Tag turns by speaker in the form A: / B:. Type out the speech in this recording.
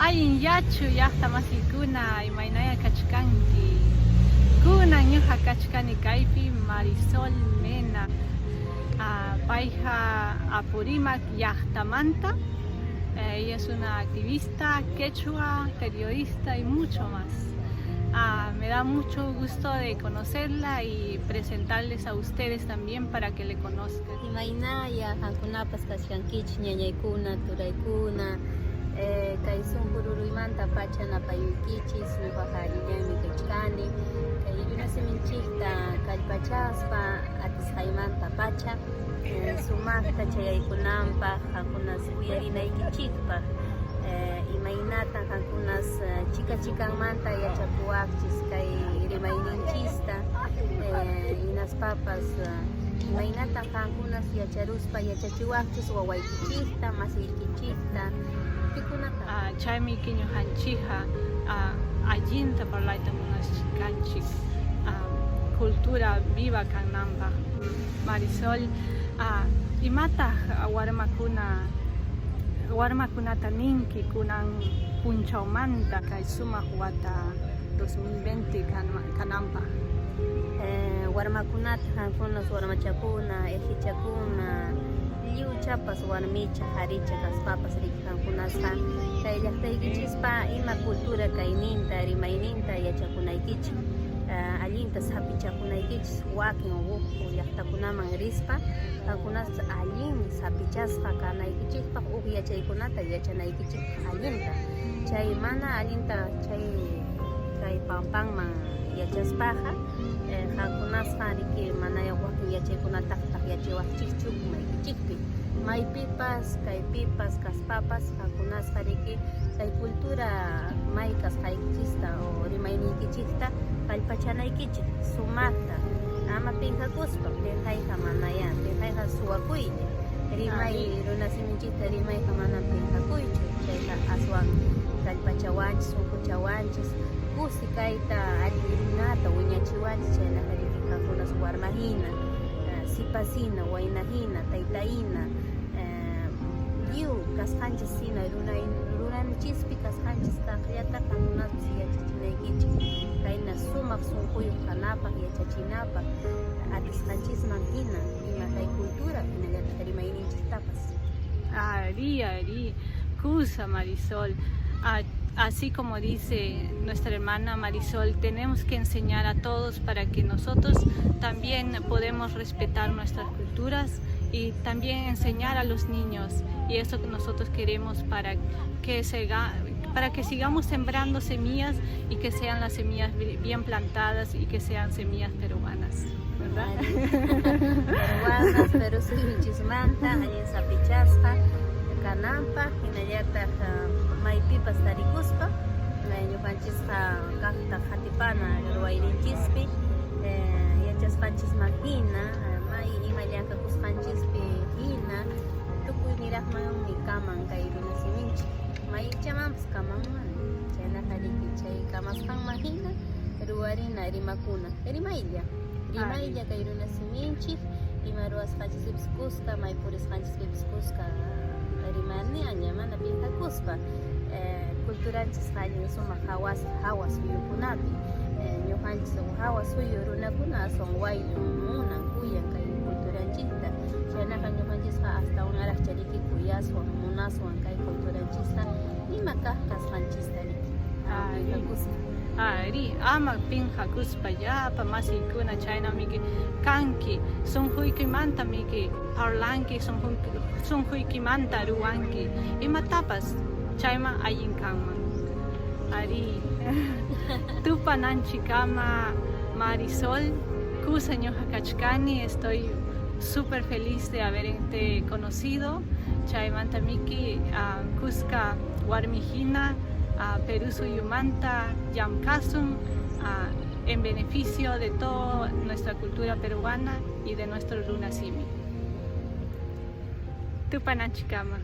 A: Allinllachu llaqta masiykuna, imaynaya kachkanki? Kunan ñuqa kachkani kaypi Marisol Mena, payqa Apurímac llaqtamanta. Ella es una activista quechua, periodista y mucho más. Me da mucho gusto de conocerla y presentarles a ustedes también para que le conozcan.
B: Imaynaya qankunapas kachkankichik, ñañaykuna, turaykuna, kay sunqu ruruymanta pacha napayuykichis, ñuqaqa allillanmi kachkani, kay runasiminchikta kallpachaspa atisqaymanta pacha sumaqta chayaykunanpaq qankunas uyarinaykichikpaq, imaynatan qankunas chika chikanmanta yachakuwaqchis kay rimayninchista, hinaspapas imaynatan qankunas yacharuspa yachachiwaqchis wawaykichikta, masiykichikta, pikunata.
A: Chaymi ñuqanchikqa allinta parlayta munachkanchik cultura viva kananpaq. Marisol, imataq warmakuna warmakunata ninki kunan punchawmanta kay sumaq wata 2020 kananpaq?
B: Warmakunata qankunas warmachakuna, irqichakuna, lliwchapas warmicha, qharicha kaspapas riki qankunasqa kay llaqtaykichispa ima cultura kayninta, rimayninta yachakunaykichik, allinta sapichakunaykichis wakin huk llaqtakunaman rispa qankunaspas allin sapichasqa kanaykichikpaq huk yachaykunata yachanaykichikpaq allinta, chay mana allinta chay kay pampanman yachaspaqa qankunasqa riki manaya wakin yachaykunataqtaq yachaywaqchikchu umaykichikpi, maypipas kaypipas kaspapas qankunasqa riki kay cultura may kasqaykichista o rimayniykichikta kallpachanaykichik sumaqta, ama pinqakuspa, pinqayqa manaya, pinqayqa suwakuylla, rimay runasiminchikta rimayqa manam pinqakuychu, chayqa aswan kallpachawanchis, sunquchawanchis, kusi kayta allin runata wiñachiwanchis, chaynaqa riki qankunas warma hina, sipasina, wayna hina, tayta hina, lliw kasqanchis hina runanchispi kasqanchis kaqllata qankunaspas yachachinaykichik, kayna sumaq sunquyuq kanapaq, yachachinapaq, atisqanchisman hina ima kay cultura hinallataq rimayninchiktapas.
A: Ari, ari, kusa Marisol. Así como dice nuestra hermana Marisol, tenemos que enseñar a todos para que nosotros también podemos respetar nuestras culturas y también enseñar a los niños, y eso que nosotros queremos para que sigamos sembrando semillas y que sean las semillas bien plantadas y que sean semillas peruanas, ¿verdad?
B: Peruanas, pero suyunchismanta allin sapichasqa kananpaq, hinallataq maypipas tarikuspa ñuqanchisqa kaqta qatipana ruwayninchispi, yachasqanchisman hina, may ima llank'akusqanchispi hina, tukuy niraqmanmi kaman kay runasiminchik, maychamanpas kamanman, chaynaqa riki chay kamasqanman hina ruwarina rimakuna, rimaylla, rimaylla kay runasiminchik, ima ruwasqanchispipas kuska, may purisqanchispipas kuska rimaniaña, mana pinqakuspa, culturanchisqa allin sumaq hawasqa hawa suyukunapi, ñuqanchis hawa suyu runakuna aswan wayllu munan, kuyan kay culturanchikta, chaynaqa ñuqanchisqa astawanraqcha riki kuyaswan, munaswan kay culturanchista, ima kaq kasqanchista riki, pinqakuspa.
A: Ari, ama pinqakuspa llapa masiykuna, chaynamiki kanki, sunquykimanta miki parlanki, sunquykimanta ruwanki, imatapas chayman allin kanman. Ari, tupananchikama Marisol, kusa ñuqa kachkani, estoy súper feliz de haberte conocido, chaymanta miki kuska warmi hina Perú suyumanta llamkasun en beneficio de toda nuestra cultura peruana y de nuestro runasimi. Tupananchikama.